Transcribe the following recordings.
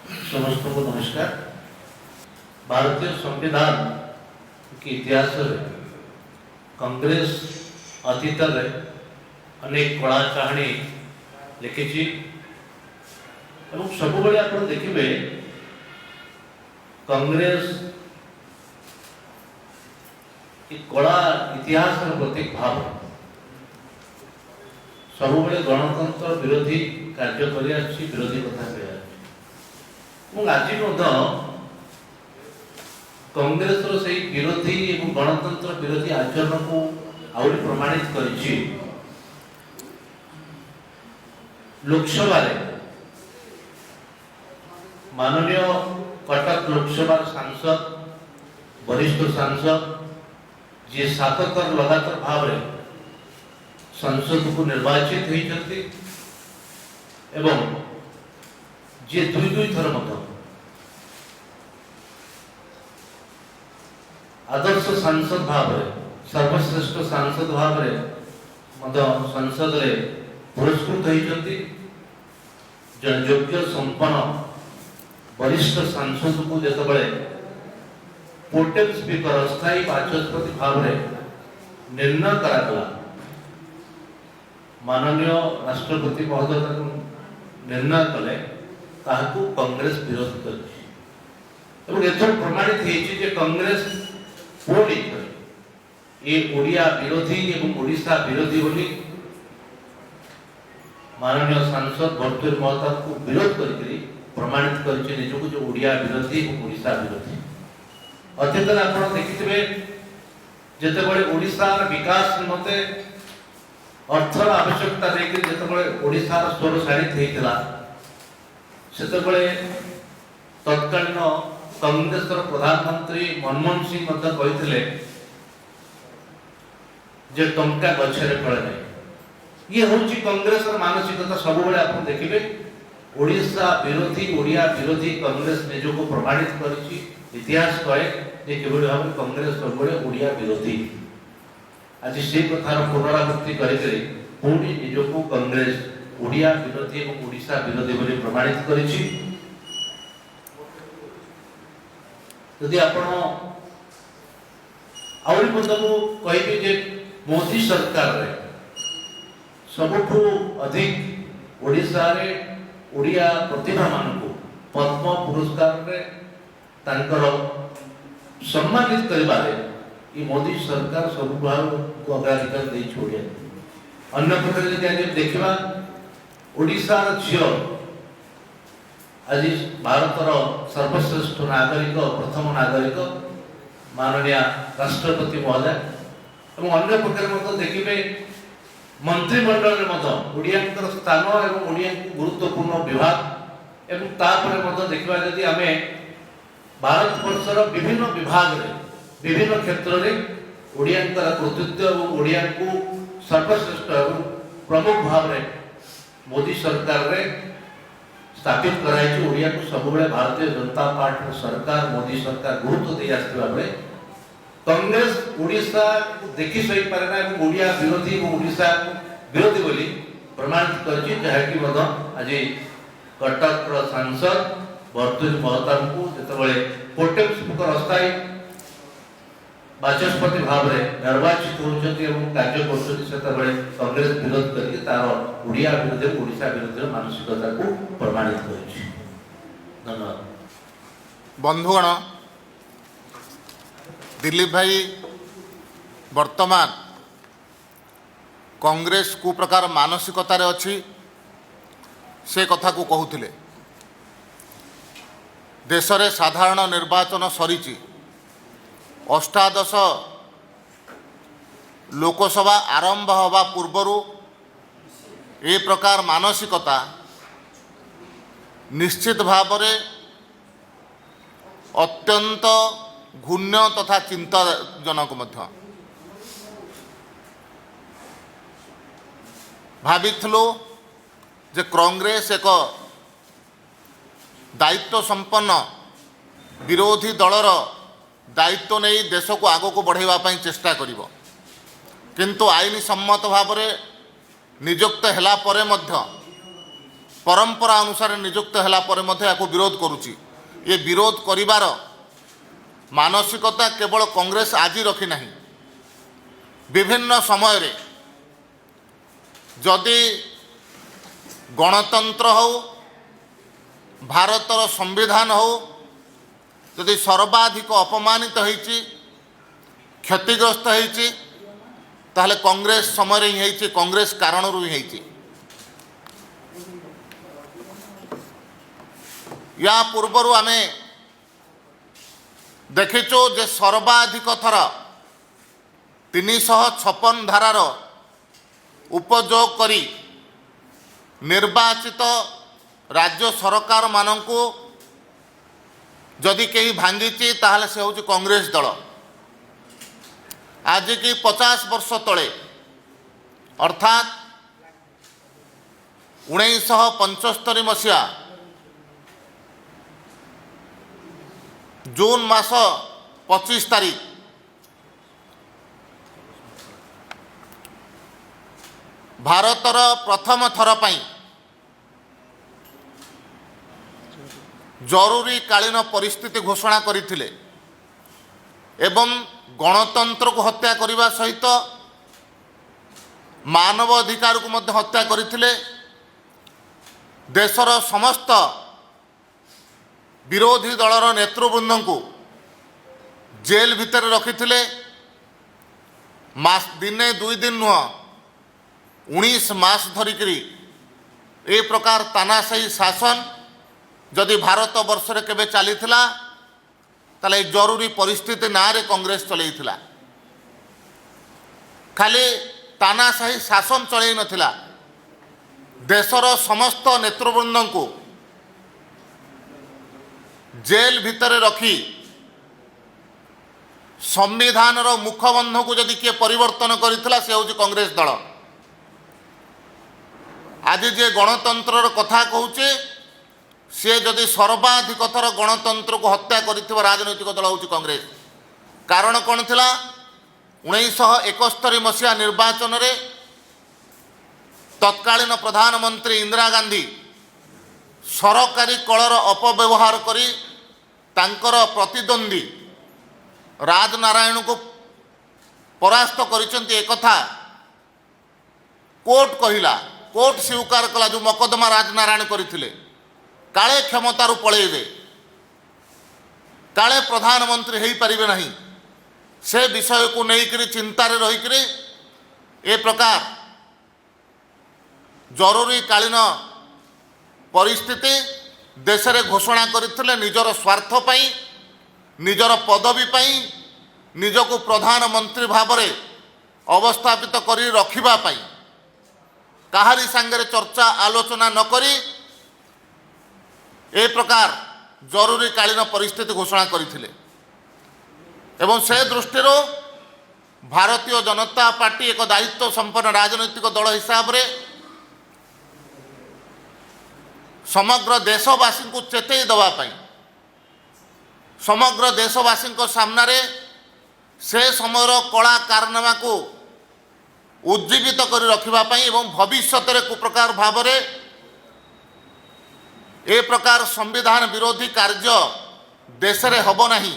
ସମସ୍ତଙ୍କୁ ନମସ୍କାର। ଭାରତୀୟ ସମ୍ବିଧାନ କି ଇତିହାସରେ କଂଗ୍ରେସ ଅତୀତରେ ଅନେକ କଳା କାହାଣୀ ଲେଖିଛି ଏବଂ ସବୁବେଳେ ଆପଣ ଦେଖିବେ, କଂଗ୍ରେସ ଏ କଳା ଇତିହାସର ପ୍ରତୀକ ଭାବ ସବୁବେଳେ ଗଣତନ୍ତ୍ର ବିରୋଧୀ କାର୍ଯ୍ୟ କରିଆସୁଛି, ବିରୋଧୀ କଥା କହିଆସୁଛି। ଏବଂ ଆଜି ମଧ୍ୟ କଂଗ୍ରେସର ସେଇ ବିରୋଧୀ ଏବଂ ଗଣତନ୍ତ୍ର ବିରୋଧୀ ଆଚରଣକୁ ଆହୁରି ପ୍ରମାଣିତ କରିଛି। ଲୋକସଭାରେ ମାନନୀୟ କଟକ ଲୋକସଭାର ସାଂସଦ, ବରିଷ୍ଠ ସାଂସଦ, ଯିଏ ସାତଥର ଲଗାତାର ଭାବରେ ସଂସଦକୁ ନିର୍ବାଚିତ ହୋଇଛନ୍ତି ଏବଂ ଯିଏ ଦୁଇ ଦୁଇ ଥର ମଧ୍ୟ ଆଦର୍ଶ ସାଂସଦ ଭାବରେ, ସର୍ବଶ୍ରେଷ୍ଠ ସାଂସଦ ଭାବରେ ମଧ୍ୟ ସଂସଦରେ ପୁରସ୍କୃତ ହୋଇଛନ୍ତି, ଜଣେ ଯୋଗ୍ୟ ସମ୍ପନ୍ନ ବରିଷ୍ଠ ସାଂସଦକୁ ଯେତେବେଳେ ପ୍ରୋଟେମ୍ ସ୍ପିକର, ଅସ୍ଥାୟୀ ବାଚସ୍ପତି ଭାବରେ ନିର୍ଣ୍ଣୟ କରାଗଲା, ମାନନୀୟ ରାଷ୍ଟ୍ରପତି ମହୋଦୟ ତାକୁ ନିର୍ଣ୍ଣୟ କଲେ, ତାହାକୁ କଂଗ୍ରେସ ବିରୋଧ କରିଛି। ଏବଂ ଏଥର ପ୍ରମାଣିତ ହେଇଛି ଯେ କଂଗ୍ରେସ ପୁଣି ଥରେ ଏ ଓଡ଼ିଆ ବିରୋଧୀ ଏବଂ ଓଡ଼ିଶା ବିରୋଧୀ ବୋଲି ମାନନୀୟ ସାଂସଦ ଭର୍ତ୍ତୃହରି ମହତାବଙ୍କୁ ବିରୋଧ କରିକରି ପ୍ରମାଣିତ କରିଛି ନିଜକୁ ଯେ ଓଡ଼ିଆ ବିରୋଧୀ ଏବଂ ଓଡ଼ିଶା ବିରୋଧୀ। ଅତୀତରେ ଆପଣ ଦେଖିଥିବେ, ଯେତେବେଳେ ଓଡ଼ିଶାର ବିକାଶ ନିମନ୍ତେ ଅର୍ଥର ଆବଶ୍ୟକତା ନେଇକରି ଯେତେବେଳେ ଓଡ଼ିଶାର ସ୍ୱର ଶାଣିତ ହେଇଥିଲା, ସେତେବେଳେ ତତ୍କାଳୀନ କଂଗ୍ରେସର ପ୍ରଧାନମନ୍ତ୍ରୀ ମନମୋହନ ସିଂ ମଧ୍ୟ କହିଥିଲେ ଯେ ଟଙ୍କା ଗଛରେ ଫଳେ ନାହିଁ। ଇଏ ହେଉଛି କଂଗ୍ରେସର ମାନସିକତା। ସବୁବେଳେ ଆପଣ ଦେଖିବେ, ଓଡ଼ିଶା ବିରୋଧୀ, ଓଡ଼ିଆ ବିରୋଧୀ କଂଗ୍ରେସ ନିଜକୁ ପ୍ରମାଣିତ କରିଛି। ଇତିହାସ କହେ ଯେ କିଭଳି ଭାବରେ କଂଗ୍ରେସ ସବୁବେଳେ ଓଡ଼ିଆ ବିରୋଧୀ। ଆଜି ସେ କଥାର ପୁନରାବୃତ୍ତି କରିକରି ପୁଣି ନିଜକୁ କଂଗ୍ରେସ ଓଡ଼ିଆ ବିରୋଧୀ ଏବଂ ଓଡ଼ିଶା ବିରୋଧୀ ବୋଲି ପ୍ରମାଣିତ କରିଛି। ଯଦି ଆପଣ ଆହୁରି ମଧ୍ୟ ମୁଁ କହିବି ଯେ ମୋଦି ସରକାରରେ ସବୁଠୁ ଅଧିକ ଓଡ଼ିଶାରେ ଓଡ଼ିଆ ପ୍ରତିଭାମାନଙ୍କୁ ପଦ୍ମ ପୁରସ୍କାରରେ ତାଙ୍କର ସମ୍ମାନିତ କରିବାରେ ଏ ମୋଦି ସରକାର ସବୁଠୁ ଅଗ୍ରାଧିକାର ଦେଇଛି ଓଡ଼ିଆ। ଅନ୍ୟ ପକ୍ଷରେ ଯଦି ଆଜି ଦେଖିବା, ଓଡ଼ିଶାର ଝିଅ ଆଜି ଭାରତର ସର୍ବଶ୍ରେଷ୍ଠ ନାଗରିକ, ପ୍ରଥମ ନାଗରିକ ମାନନୀୟ ରାଷ୍ଟ୍ରପତି ମହୋଦୟ। ଏବଂ ଅନ୍ୟ ପକ୍ଷରେ ମଧ୍ୟ ଦେଖିବେ, ମନ୍ତ୍ରିମଣ୍ଡଳରେ ମଧ୍ୟ ଓଡ଼ିଆଙ୍କର ସ୍ଥାନ ଏବଂ ଓଡ଼ିଆଙ୍କୁ ଗୁରୁତ୍ୱପୂର୍ଣ୍ଣ ବିଭାଗ। ଏବଂ ତାପରେ ମଧ୍ୟ ଦେଖିବା ଯଦି ଆମେ, ଭାରତବର୍ଷର ବିଭିନ୍ନ ବିଭାଗରେ, ବିଭିନ୍ନ କ୍ଷେତ୍ରରେ ଓଡ଼ିଆଙ୍କର କୃତିତ୍ୱ ଏବଂ ଓଡ଼ିଆଙ୍କୁ ସର୍ବଶ୍ରେଷ୍ଠ ଏବଂ ପ୍ରମୁଖ ଭାବରେ ମୋଦି ସରକାରରେ ସ୍ଥାପିତ କରାଯାଇଛି। ଓଡ଼ିଆକୁ ସବୁବେଳେ ଭାରତୀୟ ଜନତା ପାର୍ଟିର ସରକାର, ମୋଦି ସରକାର ଗୁରୁତ୍ୱ ଦେଇ ଆସିଥିବା ବେଳେ କଂଗ୍ରେସ ଓଡ଼ିଶାକୁ ଦେଖି ସହିପାରେ ନା ଏବଂ ଓଡ଼ିଆ ବିରୋଧୀ ଏବଂ ଓଡ଼ିଶା ବିରୋଧୀ ବୋଲି ପ୍ରମାଣିତ କରିଛି, ଯାହାକି ମଧ୍ୟ ଆଜି କଟକର ସାଂସଦ ଭର୍ତ୍ତୃହରି ମହତାବଙ୍କୁ ଯେତେବେଳେ ପ୍ରୋଟେମ୍ ସ୍ପିକର, ଅସ୍ଥାୟୀ ବାଚସ୍ପତି ଭାବରେ ନିର୍ବାଚିତ ହେଉଛନ୍ତି ଏବଂ କାର୍ଯ୍ୟ କରୁଛନ୍ତି, ସେତେବେଳେ କଂଗ୍ରେସ ବିରୋଧ କରିକି ତାର ଓଡ଼ିଆ ବିରୋଧୀ, ଓଡ଼ିଶା ବିରୋଧୀର ମାନସିକତାକୁ ପ୍ରମାଣିତ କରିଛି। ଧନ୍ୟବାଦ। ବନ୍ଧୁଗଣ, ଦିଲ୍ଲୀପ ଭାଇ ବର୍ତ୍ତମାନ କଂଗ୍ରେସ କେଉଁ ପ୍ରକାର ମାନସିକତାରେ ଅଛି ସେ କଥାକୁ କହୁଥିଲେ। ଦେଶରେ ସାଧାରଣ ନିର୍ବାଚନ ସରିଛି। ଅଷ୍ଟାଦଶ ଲୋକସଭା ଆରମ୍ଭ ହେବା ପୂର୍ବରୁ ଏ ପ୍ରକାର ମାନସିକତା ନିଶ୍ଚିତ ଭାବରେ ଅତ୍ୟନ୍ତ ଘୃଣ୍ୟ ତଥା ଚିନ୍ତାଜନକ ମଧ୍ୟ। ଭାବିଥିଲୁ ଯେ କଂଗ୍ରେସ ଏକ ଦାୟିତ୍ୱ ସମ୍ପନ୍ନ ବିରୋଧୀ ଦଳର ଦାୟିତ୍ୱ ନେଇ ଦେଶକୁ ଆଗକୁ ବଢ଼ାଇବା ପାଇଁ ଚେଷ୍ଟା କରିବ, କିନ୍ତୁ ଆଇନ ସମ୍ମତ ଭାବରେ ନିଯୁକ୍ତ ହେଲା ପରେ ମଧ୍ୟ ପରମ୍ପରା ଅନୁସାରେ ନିଯୁକ୍ତ ହେଲା ପରେ ମଧ୍ୟ ଏହାକୁ ବିରୋଧ କରୁଛି। ଏ ବିରୋଧ କରିବାର ମାନସିକତା କେବଳ କଂଗ୍ରେସ ଆଜି ରଖିନାହିଁ। ବିଭିନ୍ନ ସମୟରେ ଯଦି ଗଣତନ୍ତ୍ର ହେଉ, ଭାରତର ସମ୍ବିଧାନ ହେଉ, ଯଦି ସର୍ବାଧିକ ଅପମାନିତ ହେଇଛି, କ୍ଷତିଗ୍ରସ୍ତ ହେଇଛି, ତାହେଲେ କଂଗ୍ରେସ ସମୟରେ ହିଁ ହେଇଛି, କଂଗ୍ରେସ କାରଣରୁ ହିଁ ହେଇଛି। ୟା ପୂର୍ବରୁ ଆମେ ଦେଖିଛୁ ଯେ ସର୍ବାଧିକ ଥର 356 ଧାରାର ଉପଯୋଗ କରି ନିର୍ବାଚିତ ରାଜ୍ୟ ସରକାରମାନଙ୍କୁ ଯଦି କେହି ଭାଙ୍ଗିଛି, ତାହେଲେ ସେ ହେଉଛି କଂଗ୍ରେସ ଦଳ। ଆଜିକି 50 ବର୍ଷ ତଳେ, ଅର୍ଥାତ୍ 1975 ମସିହା ଜୁନ୍ ମାସ 25 ତାରିଖ, ଭାରତର ପ୍ରଥମ ଥର ପାଇଁ ଜରୁରୀକାଳୀନ ପରିସ୍ଥିତି ଘୋଷଣା କରିଥିଲେ ଏବଂ ଗଣତନ୍ତ୍ରକୁ ହତ୍ୟା କରିବା ସହିତ ମାନବ ଅଧିକାରକୁ ମଧ୍ୟ ହତ୍ୟା କରିଥିଲେ। ଦେଶର ସମସ୍ତ ବିରୋଧୀ ଦଳର ନେତୃବୃନ୍ଦଙ୍କୁ ଜେଲ୍ ଭିତରେ ରଖିଥିଲେ। ମାସ ଦିନେ ଦୁଇ ଦିନ ନୁହଁ, 19 ମାସ ଧରିକିରି ଏ ପ୍ରକାର ତାନାଶାହୀ ଶାସନ ଯଦି ଭାରତ ବର୍ଷରେ କେବେ ଚାଲିଥିଲା, ତାହେଲେ ଏ ଜରୁରୀ ପରିସ୍ଥିତି ନାଁରେ କଂଗ୍ରେସ ଚଲେଇଥିଲା। ଖାଲି ତାନାଶାହୀ ଶାସନ ଚଳେଇ ନଥିଲା, ଦେଶର ସମସ୍ତ ନେତୃବୃନ୍ଦଙ୍କୁ ଜେଲ୍ ଭିତରେ ରଖି ସମ୍ବିଧାନର ମୁଖବନ୍ଧକୁ ଯଦି କିଏ ପରିବର୍ତ୍ତନ କରିଥିଲା, ସେ ହେଉଛି କଂଗ୍ରେସ ଦଳ। ଆଜି ଯିଏ ଗଣତନ୍ତ୍ରର କଥା କହୁଛି, ସିଏ ଯଦି ସର୍ବାଧିକ ଥର ଗଣତନ୍ତ୍ରକୁ ହତ୍ୟା କରିଥିବା ରାଜନୈତିକ ଦଳ ହେଉଛି କଂଗ୍ରେସ। କାରଣ କ'ଣ ଥିଲା? 1971 ମସିହା ନିର୍ବାଚନରେ ତତ୍କାଳୀନ ପ୍ରଧାନମନ୍ତ୍ରୀ ଇନ୍ଦିରା ଗାନ୍ଧୀ ସରକାରୀ କଳର ଅପବ୍ୟବହାର କରି ତାଙ୍କର ପ୍ରତିଦ୍ୱନ୍ଦ୍ୱୀ ରାଜନାରାୟଣକୁ ପରାସ୍ତ କରିଛନ୍ତି, ଏକଥା କୋର୍ଟ କହିଲା, କୋର୍ଟ ସ୍ୱୀକାର କଲା। ଯେଉଁ ମକଦ୍ଦମା ରାଜନାରାୟଣ କରିଥିଲେ, କାଳେ କ୍ଷମତାରୁ ପଳେଇବେ, କାଳେ ପ୍ରଧାନମନ୍ତ୍ରୀ ହେଇପାରିବେ ନାହିଁ, ସେ ବିଷୟକୁ ନେଇକରି ଚିନ୍ତାରେ ରହିକରି ଏ ପ୍ରକାର ଜରୁରୀକାଳୀନ ପରିସ୍ଥିତି ଦେଶରେ ଘୋଷଣା କରିଥିଲେ, ନିଜର ସ୍ୱାର୍ଥ ପାଇଁ, ନିଜର ପଦବୀ ପାଇଁ, ନିଜକୁ ପ୍ରଧାନମନ୍ତ୍ରୀ ଭାବରେ ଅବସ୍ଥାପିତ କରି ରଖିବା ପାଇଁ। କାହାରି ସାଙ୍ଗରେ ଚର୍ଚ୍ଚା ଆଲୋଚନା ନ କରି ଏ ପ୍ରକାର ଜରୁରୀକାଳୀନ ପରିସ୍ଥିତି ଘୋଷଣା କରିଥିଲେ। ଏବଂ ସେ ଦୃଷ୍ଟିରୁ ଭାରତୀୟ ଜନତା ପାର୍ଟି ଏକ ଦାୟିତ୍ୱ ସମ୍ପନ୍ନ ରାଜନୈତିକ ଦଳ ହିସାବରେ ସମଗ୍ର ଦେଶବାସୀଙ୍କୁ ଚେତେଇ ଦେବା ପାଇଁ, ସମଗ୍ର ଦେଶବାସୀଙ୍କ ସାମ୍ନାରେ ସେ ସମୟର କଳା କାରନାମାକୁ ଉଜ୍ଜୀବିତ କରି ରଖିବା ପାଇଁ ଏବଂ ଭବିଷ୍ୟତରେ କୁପ୍ରକାର ଭାବରେ ଏ ପ୍ରକାର ସମ୍ବିଧାନ ବିରୋଧୀ କାର୍ଯ୍ୟ ଦେଶରେ ହେବ ନାହିଁ,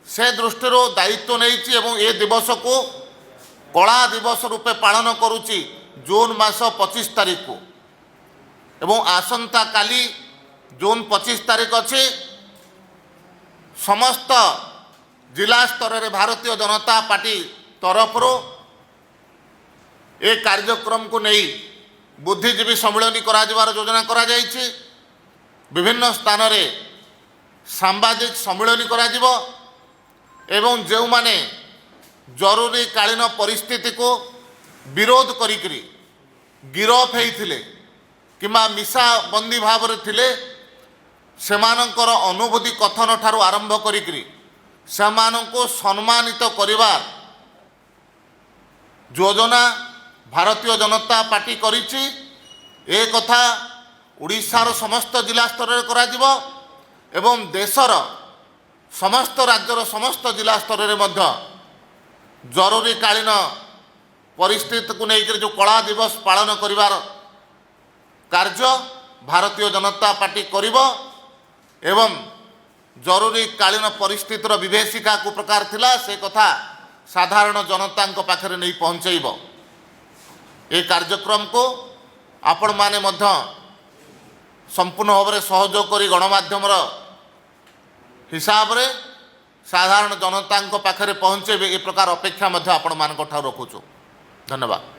ସେ ଦୃଷ୍ଟିରୁ ଦାୟିତ୍ୱ ନେଇଛି ଏବଂ ଏ ଦିବସକୁ କଳା ଦିବସ ରୂପେ ପାଳନ କରୁଛି ଜୁନ୍ ମାସ 25 ତାରିଖକୁ। ଏବଂ ଆସନ୍ତାକାଲି ଜୁନ୍ 25 ତାରିଖ ଅଛି, ସମସ୍ତ ଜିଲ୍ଲା ସ୍ତରରେ ଭାରତୀୟ ଜନତା ପାର୍ଟି ତରଫରୁ ଏ କାର୍ଯ୍ୟକ୍ରମକୁ ନେଇ ବୁଦ୍ଧିଜୀବୀ ସମ୍ମିଳନୀ କରାଯିବାର ଯୋଜନା କରାଯାଇଛି। ବିଭିନ୍ନ ସ୍ଥାନରେ ସାମ୍ବାଦିକ ସମ୍ମିଳନୀ କରାଯିବ ଏବଂ ଯେଉଁମାନେ ଜରୁରୀକାଳୀନ ପରିସ୍ଥିତିକୁ ବିରୋଧ କରିକିରି ଗିରଫ ହେଇଥିଲେ କିମ୍ବା ମିଶାବନ୍ଦୀ ଭାବରେ ଥିଲେ, ସେମାନଙ୍କର ଅନୁଭୂତି କଥନ ଠାରୁ ଆରମ୍ଭ କରିକିରି ସେମାନଙ୍କୁ ସମ୍ମାନିତ କରିବା ଯୋଜନା ଭାରତୀୟ ଜନତା ପାର୍ଟି କରିଛି। ଏ କଥା ଓଡ଼ିଶାର ସମସ୍ତ ଜିଲ୍ଲା ସ୍ତରରେ କରାଯିବ ଏବଂ ଦେଶର ସମସ୍ତ ରାଜ୍ୟର ସମସ୍ତ ଜିଲ୍ଲା ସ୍ତରରେ ମଧ୍ୟ ଜରୁରୀକାଳୀନ ପରିସ୍ଥିତିକୁ ନେଇକରି ଯେଉଁ କଳା ଦିବସ ପାଳନ କରିବାର କାର୍ଯ୍ୟ ଭାରତୀୟ ଜନତା ପାର୍ଟି କରିବ ଏବଂ ଜରୁରୀକାଳୀନ ପରିସ୍ଥିତିର ବିଭୀଷିକା କେଉଁ ପ୍ରକାର ଥିଲା, ସେ କଥା ସାଧାରଣ ଜନତାଙ୍କ ପାଖରେ ନେଇ ପହଞ୍ଚାଇବ। ଏ କାର୍ଯ୍ୟକ୍ରମକୁ ଆପଣମାନେ ମଧ୍ୟ ସମ୍ପୂର୍ଣ୍ଣ ଭାବରେ ସହଯୋଗ କରି ଗଣମାଧ୍ୟମର ହିସାବରେ ସାଧାରଣ ଜନତାଙ୍କ ପାଖରେ ପହଞ୍ଚାଇବେ, ଏ ପ୍ରକାର ଅପେକ୍ଷା ମଧ୍ୟ ଆପଣମାନଙ୍କ ଠାରୁ ରଖୁଛୁ। ଧନ୍ୟବାଦ।